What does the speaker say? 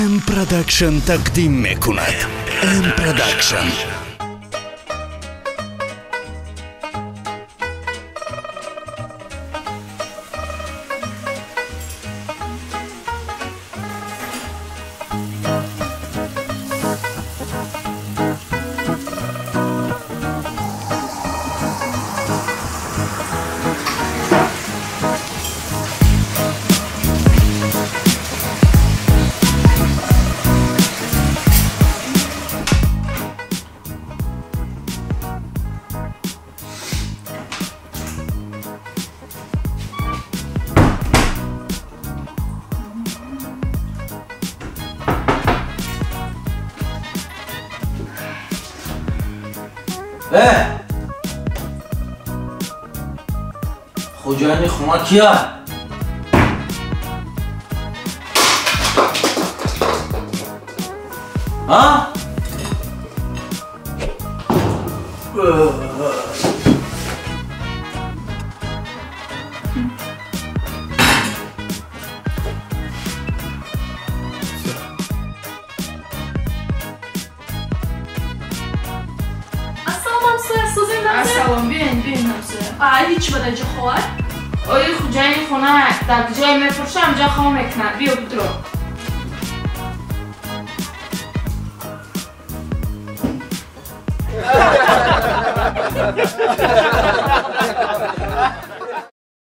М Production тақдим мекунад. М Production. Хуҷаини хона кия? А? Ассалом, биёин, биёин ҳамсоя. Ай, ҳеҷ ба даҷа хоҳад? Ои хуҷаини хона дар ҷое мефурӯшам, ҷа хом мекунад. Биё бидро.